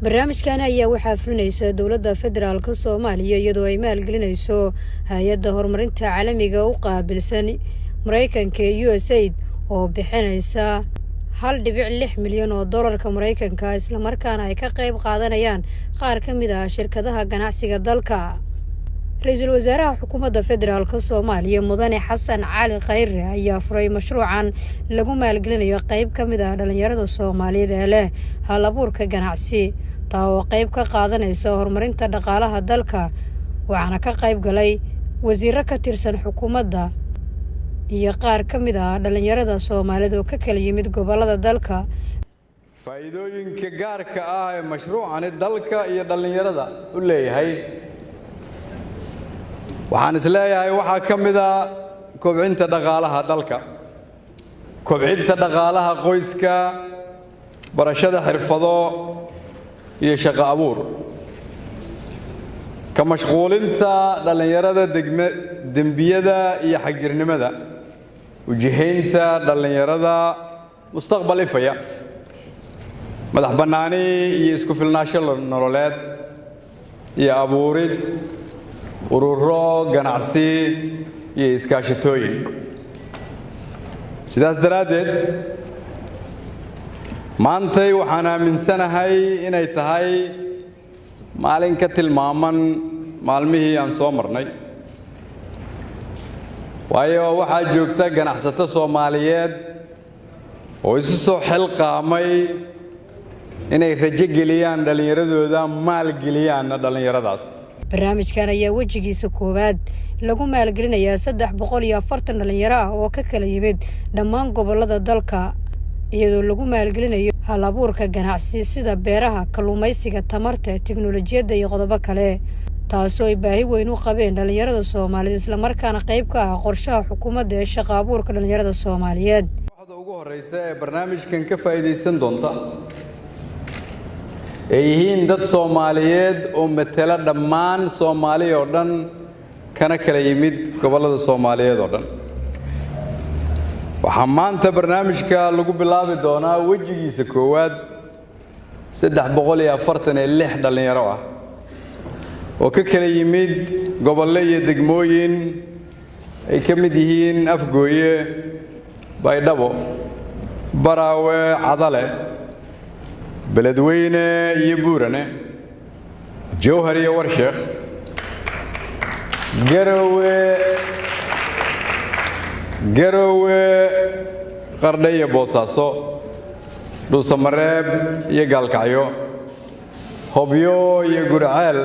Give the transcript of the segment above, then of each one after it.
Barnaamijkan ayaa waxaa fulinaysa dowladda federaalka Soomaaliya, iyadoo ay maalgelinayso hay-adda horumarinta caalamiga u qaabilsan Mareykanka ee USAID, oo bixinaysa 1.6 milyan oo dollarka Mareykanka, islamarkaana ay ka qayb qaadanayaan qaar ka mid ah shirkadaha ganacsiga dalka. Ra-iisul wasaaraha xukuumadda federaalka Soomaaliya, Mudane Xasan Cali Khayre, ayaa furay mashruucan lagu maalgelinayo qeyb ka mid ah dhalinyarada Soomaaliyeed ee leh hal abuurka ganacsi, taa oo qeyb ka qaadanaysa horumarinta dhaqaalaha dalka. Waxaana ka qayb galay wasiiro ka tirsan xukuumadda iyo qaar ka mid ah dhalinyarada Soomaaliyeed oo ka kala yimid gobolada dalka. Faa'iidooyinka gaarka ah ee mashruucani dalka iyo dhallinyarada u leeyahay, waxaan is leeyahay waxaa ka mid a kobcinta dhaqaalaha dalka, kobcinta dhaqaalaha qoyska, barashada xirfado iyo shaqo abuur, ka mashquulinta dhallinyarada degme dembiyada iyo xagjirnimada, ujihaynta dhallinyarada mustaqbal ifaya, madax bannaani iyo isku filnaansho nololeed, iyo abuurid ururo ganacsi iyo iskaashatooyin. Sidaas daraaddeed, maantay waxaan aaminsanahay inay tahay maalin ka tilmaaman maalmihii aan soo marnay, waayo waxaa joogta ganacsato Soomaaliyeed oo isu soo xilqaamay inay rajo geliyaan dhallinyaradooda, maalgeliyaanna dhallinyaradaas. Barnaamijkan ayaa wejigiisa koowaad lagu maalgelinayaa 340 dhalinyaro ah oo ka kala yimid dhammaan gobolada dalka, iyadoo lagu maalgelinayo hal abuurka ganacsi sida beeraha, kalluumaysiga, tamarta, teknolojiyadda iyo qodobo kale, taasoo ay baahi weyn u qabeen dhalinyarada Soomaaliyeed, islamarkaana qayb ka ah qorshaha xukuumadda ee shaqa abuurka dhalinyarada Soomaaliyeed. Kooxda ugu horeysa ee barnaamijkan ka faa'iidaysan doonta ay yihiin dad Soomaaliyeed oo matala dhammaan Soomaali oo dhan, kana kala yimid gobollada Soomaaliyeed oo dhan. Waxaa maanta barnaamijka lagu bilaabi doonaa wejigiisa koowaad 346 dhallinyaro ah oo ka kala yimid gobollo iyo degmooyin ay ka mid yihiin Afgooye, Baydhabo, Baraawe, Cadale, Beledweyne iyo Buurane, Jowhar iyo Warsheekh, Garowe, Qardhe iyo Boosaaso, Dhuusamareeb iyo Gaalkacyo, Hobyo iyo Gurceel,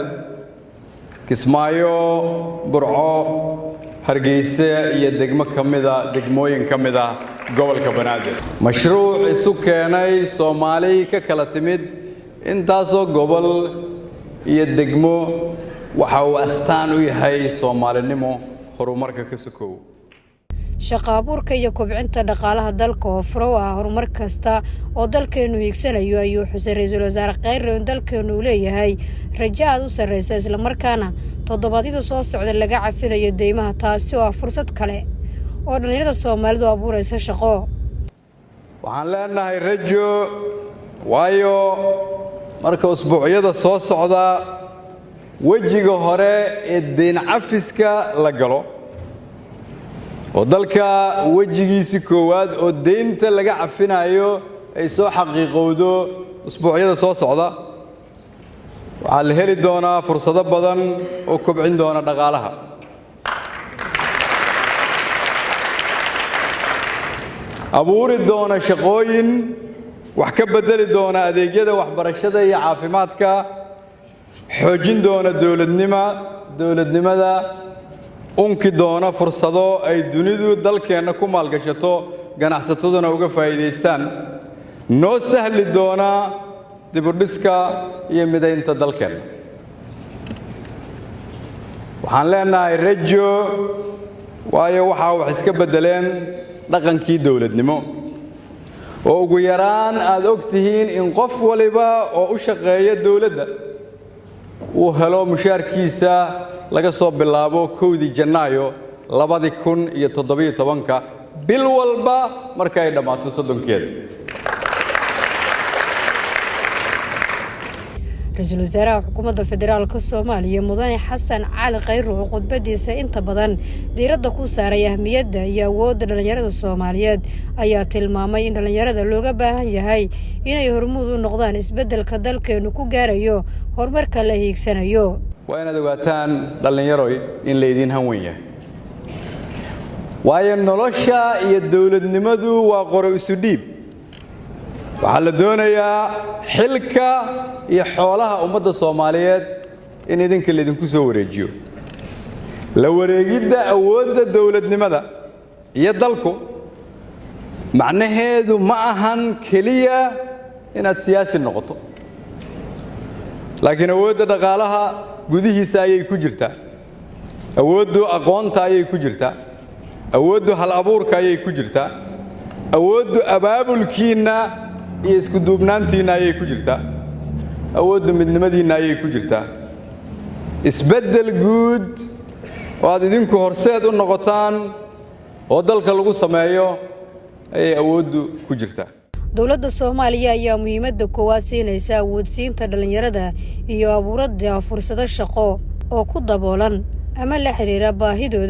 Kismaayo, Burco, Hargeysa iyo degmo ka mida degmooyin ka mid ah gobolka Banaadir. Mashruuc isu keenay Soomaali ka kala timid intaasoo gobol iyo degmo waxa uu astaan u yahay Soomaalinimo horumarka ka sokow. Shaqa abuurka iyo kobcinta dhaqaalaha dalka oo furo ah horumar kasta oo dalkeenu hiigsanayo, ayuu xusay ra-iisul wasaare Kheyre, in dalkeenu uu leeyahay rajo aad u sarreysa, islamarkaana toddobaadyada soo socda laga cafinayo deymaha, taasi oo ah fursad kale oo dhallinyarada Soomaalidu abuuraysa shaqo. Waxaan leenahay rajo, waayo marka usbuucyada soo socda wejiga hore ee deyn cafiska la galo oo dalka wejigiisi koowaad oo deynta laga cafinayo ay soo xaqiiqowdo usbuucyada soo socda, waxaa la heli doonaa fursado badan oo kobcin doona dhaqaalaha, abuuri doona shaqooyin, wax ka beddeli doona adeegyada waxbarashada iyo caafimaadka, xoojin doona dowladnimada, unki doona fursado ay dunidu dalkeenna ku maalgashato, ganacsataduna uga faa'iidaystaan, noo sahli doona dibudhiska iyo midaynta dalkeenna. Waxaan leenahay rajo, waayo waxaa wax iska beddeleen dhaqankii dowladnimo, oo ugu yaraan aad og tihiin in qof waliba oo u shaqeeya dowladda uu helo mushaarkiisa laga soo bilaabo 1-dii Janaayo 2017-ka, bil walba marka ay dhammaato 30-keeda. Ra-iisul wasaaraha xukuumadda federaalka Soomaaliya, Mudane Xasan Cali Khayre, oo khudbadiisa inta badan diiradda ku saaray ahmiyadda iyo awoodda dhalinyarada Soomaaliyeed, ayaa tilmaamay in dhalinyarada looga baahan yahay inay hormuud u noqdaan isbeddelka dalkeenu ku gaarayo horumarka la hiigsanayo. Waa inaad ogaataan, dhallinyaroy, in laydiin hanwen yahay, waayo nolosha iyo dowladnimadu waa qoro isu dhiib. Waxaa la doonayaa xilka iyo xoolaha ummadda Soomaaliyeed in idinka laydinku soo wareejiyo. La wareegidda awoodda dowladnimada iyo dalku macnaheedu ma ahan keliya inaad siyaasi noqoto, laakiin awoodda dhaqaalaha gudihiisa ayay ku jirtaa, awooddu aqoonta ayay ku jirtaa, awooddu hal abuurka ayay ku jirtaa, awooddu abaabulkiinna iyo isku duubnaantiinna ayay ku jirtaa, awooddu midnimadiinna ayay ku jirtaa. Isbeddel guud oo aad idinku horseed u noqotaan oo dalka lagu sameeyo ayay awooddu ku jirtaa. Dowladda Soomaaliya ayaa muhiimadda koowaad siinaysa awoodsiinta dhalinyarada iyo abuuradda fursado shaqo oo ku daboolan ama la xiriira baahidooda.